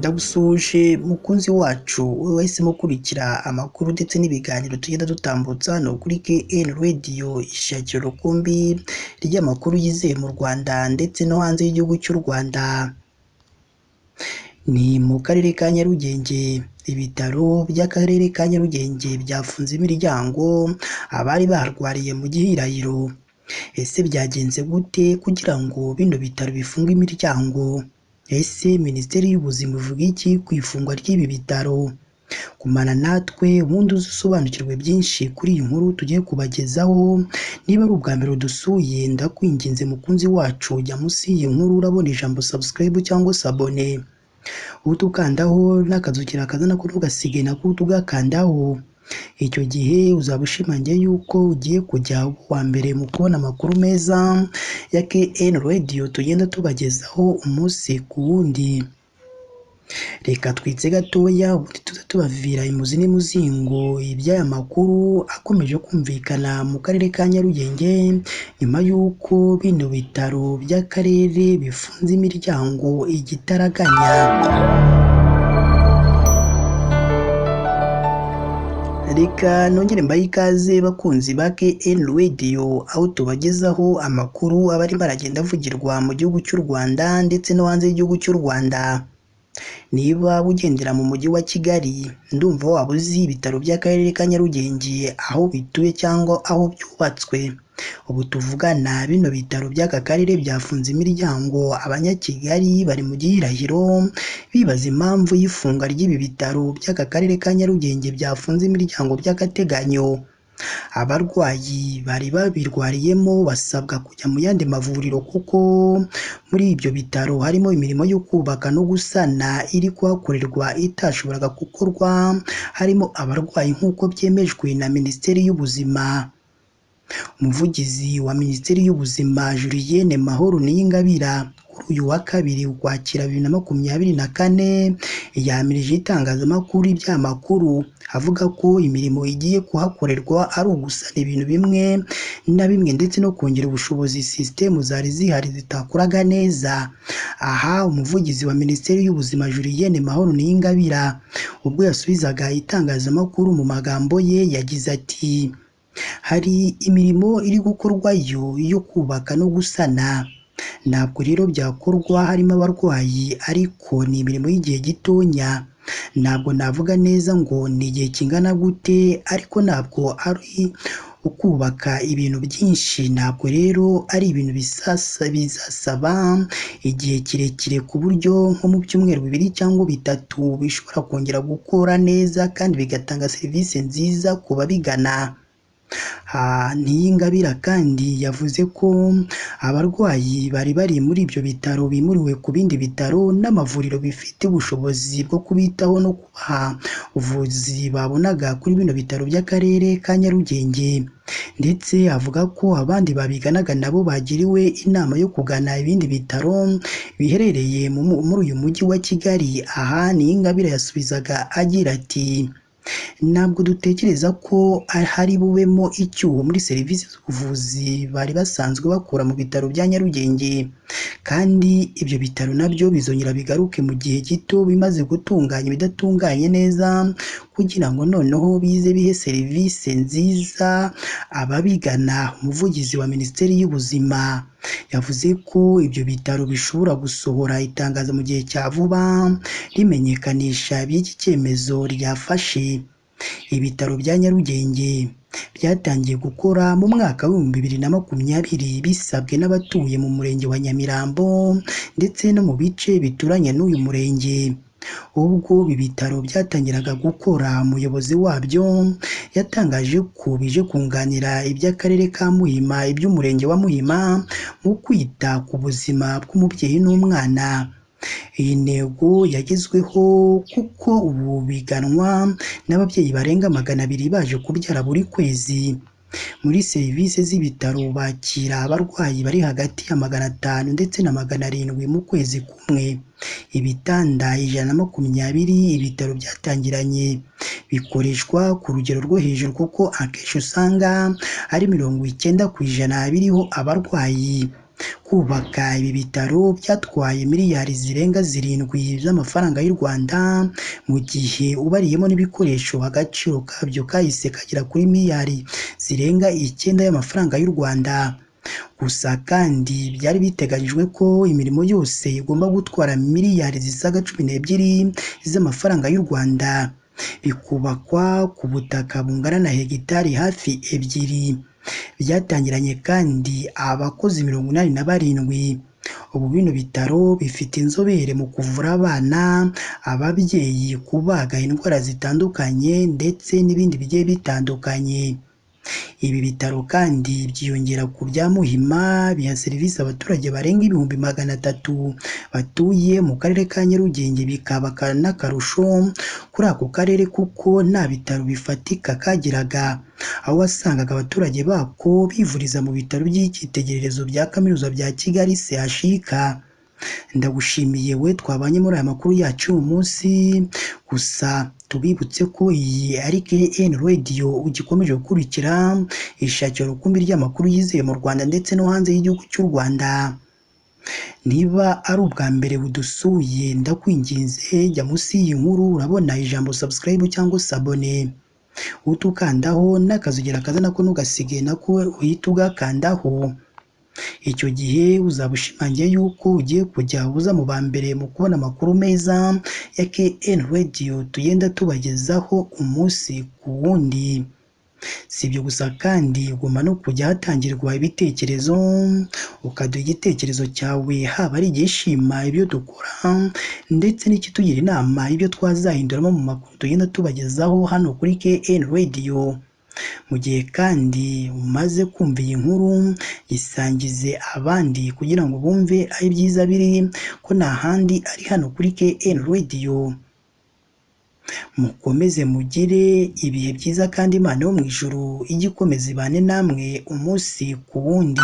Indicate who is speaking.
Speaker 1: Ndagusuhuje mukunzi wacu wowe wahisemo gukurikira amakuru ndetse n'ibiganiro tugenda dutambutsa hano kuri KN Radio, ishakiro rukumbi ry'amakuru yizewe mu Rwanda ndetse no hanze y'igihugu cy'u Rwanda. Ni mu karere ka Nyarugenge, ibitaro by'akarere ka Nyarugenge byafunze imiryango abari baharwariye mu gihirahiro. Ese byagenze gute kugira ngo bino bitaro bifunge imiryango? Ese Minisiteri y'Ubuzima ivuga iki ku ifungwa ry'ibi bitaro? Gumana natwe ubundi uze usobanukirwe byinshi kuri iyi nkuru tugiye kubagezaho. Niba ari ubwa mbere udusuye, ndakwinginze mukunzi wacu, jya munsi y'iyi nkuru urabona ijambo subscribe cyangwa se abone, uhite ukandaho n'akazogera kaza nako ntugasige nako uhite ugakandaho. Icyo gihe uzaba ushimangiye yuko ugiye kujya uba uwa mbere mu kubona amakuru meza ya KN Radio tugenda tubagezaho umunsi ku wundi. Reka twitse gatoya ubundi tuze tubavira imuzi n'imuzingo iby'aya makuru akomeje kumvikana mu karere ka Nyarugenge nyuma y'uko bino bitaro by'akarere bifunze imiryango igitaraganya. Reka nongere mbahe ikaze bakunzi ba KN Radio, aho tubagezaho amakuru aba arimo aragenda avugirwa mu gihugu cy'u Rwanda ndetse no hanze y'igihugu cy'u Rwanda. Niba ugendera mu mujyi wa Kigali, ndumva waba uzi ibitaro by'akarere ka Nyarugenge aho bituye cyangwa aho byubatswe. Ubu tuvugana bino bitaro by'aka karere byafunze imiryango, abanyakigali bari mu gihirahiro bibaza impamvu y'ifunga ry'ibi bitaro by'aka karere ka Nyarugenge byafunze imiryango by'agateganyo. Abarwayi bari babirwariyemo basabwa kujya mu yandi mavuriro kuko muri ibyo bitaro harimo imirimo yo kubaka no gusana iri kuhakorerwa itashoboraga gukorwa harimo abarwayi nk'uko byemejwe na Minisiteri y'Ubuzima. Umuvugizi wa Minisiteri y'Ubuzima Julienne Mahoro Niyingabira kuri uyu wa kabiri Ukwakira 2024 yamirije itangazamakuru iby'amakuru avuga ko imirimo igiye kuhakorerwa ari ugusana ibintu bimwe na bimwe ndetse no kongera ubushobozi sisitemu zari zihari zitakoraga neza. Aha umuvugizi wa Minisiteri y'Ubuzima Julienne Mahoro Niyingabira ubwo yasubizaga itangazamakuru mu magambo ye yagize ati: "Hari imirimo iri gukorwayo yo kubaka no gusana, ntabwo rero byakorwa harimo abarwayi ariko ni imirimo y'igihe gitonya, ntabwo navuga neza ngo ni igihe kingana gute ariko ntabwo ari ukubaka ibintu byinshi, ntabwo rero ari ibintu bizasaba igihe kirekire ku buryo nko mu byumweru 2 cyangwa 3 bishobora kongera gukora neza kandi bigatanga serivisi nziza ku babigana." Niyingabira kandi yavuze ko abarwayi bari bari muri ibyo bitaro bimuriwe ku bindi bitaro n'amavuriro bifite ubushobozi bwo kubitaho no kubaha ubuvuzi babonaga kuri bino bitaro by'akarere ka Nyarugenge, ndetse avuga ko abandi babiganaga nabo bagiriwe inama yo kugana ibindi bitaro biherereye muri uyu mujyi wa Kigali. Aha Niyingabira yasubizaga agira ati: "Ntabwo dutekereza ko hari bubemo icyuho muri serivisi z'ubuvuzi bari basanzwe bakura mu bitaro bya Nyarugenge, kandi ibyo bitaro nabyo bizongera bigaruke mu gihe gito bimaze gutunganya ibidatunganye neza kugira ngo noneho bize bihe serivisi nziza ababigana." Umuvugizi wa Minisiteri y'Ubuzima yavuze ko ibyo bitaro bishobora gusohora itangazo mu gihe cya vuba rimenyekanisha iby'iki cyemezo ryafashe. Ibitaro bya Nyarugenge byatangiye gukora mu mwaka wa 2020 bisabwe n'abatuye mu murenge wa Nyamirambo ndetse no mu bice bituranye n'uyu murenge. Ubwo ibi bitaro byatangiraga gukora, umuyobozi wabyo yatangaje ko bije kunganira iby'akarere ka Muhima, iby'umurenge wa Muhima mu kwita ku buzima bw'umubyeyi n'umwana. Iyi ntego yagezweho kuko ubu biganwa n'ababyeyi barenga 200 baje kubyara buri kwezi. Muri serivisi z'ibitaro bakira abarwayi bari hagati ya 500 ndetse na 700 mu kwezi kumwe. Ibitanda 120 ibitaro byatangiranye bikoreshwa ku rugero rwo hejuru kuko akenshi usanga ari 90% biriho abarwayi. Kubaka ibi bitaro byatwaye miliyari zirenga 7 z'amafaranga y'u Rwanda, mu gihe ubariyemo n'ibikoresho agaciro kabyo kahise kagera kuri miliyari zirenga 9 y'amafaranga y'u Rwanda. Gusa kandi byari biteganyijwe ko imirimo yose igomba gutwara miliyari zisaga 12 z'amafaranga y'u Rwanda, bikubakwa ku butaka bungana na hegitari hafi 2. Byatangiranye kandi abakozi 87. Ubu bino bitaro bifite inzobere mu kuvura abana, ababyeyi, kubaga indwara zitandukanye ndetse n'ibindi bigiye bitandukanye. Ibi bitaro kandi byiyongera ku bya Muhima biha serivisi abaturage barenga 300,000 batuye mu karere ka Nyarugenge, bikaba n'akarusho kuri ako karere kuko nta bitaro bifatika kagiraga, aho wasangaga abaturage bako bivuriza mu bitaro by'icyitegererezo bya Kaminuza bya Kigali CHUK. Ndagushimiye we twabanye muri aya makuru yacu uyu munsi, gusa tubibutse ko iyi ari KN Radio ugikomeje gukurikira, ishakira rukumbi ry'amakuru yizewe mu Rwanda ndetse no hanze y'igihugu cy'u Rwanda. Niba ari ubwa mbere budusuye, ndakwinginze jya munsi y'iyi nkuru urabona ijambo subscribe cyangwa s'abonner, utukandaho n'akazogera kaza nako ntugasige nako uhita ugakandaho. Icyo gihe uzaba ushimangiye yuko ugiye kujya uza mu ba mbere mu kubona amakuru meza ya KN Radio tugenda tubagezaho umunsi ku wundi. Si ibyo gusa kandi ugomba no kujya hatangirwa ibitekerezo, ukaduha igitekerezo cyawe, haba ari igishima ibyo dukora ndetse n'ikitugira inama ibyo twazahinduramo mu makuru tugenda tubagezaho hano kuri KN Radio. Mu gihe kandi umaze kumva iyi nkuru, isangize abandi kugira ngo bumve aho ibyiza biri, ko nta handi ari hano kuri KN Radio. Mukomeze mugire ibihe byiza kandi Imana yo mu ijuru ijye ikomeza ibane namwe umunsi ku wundi.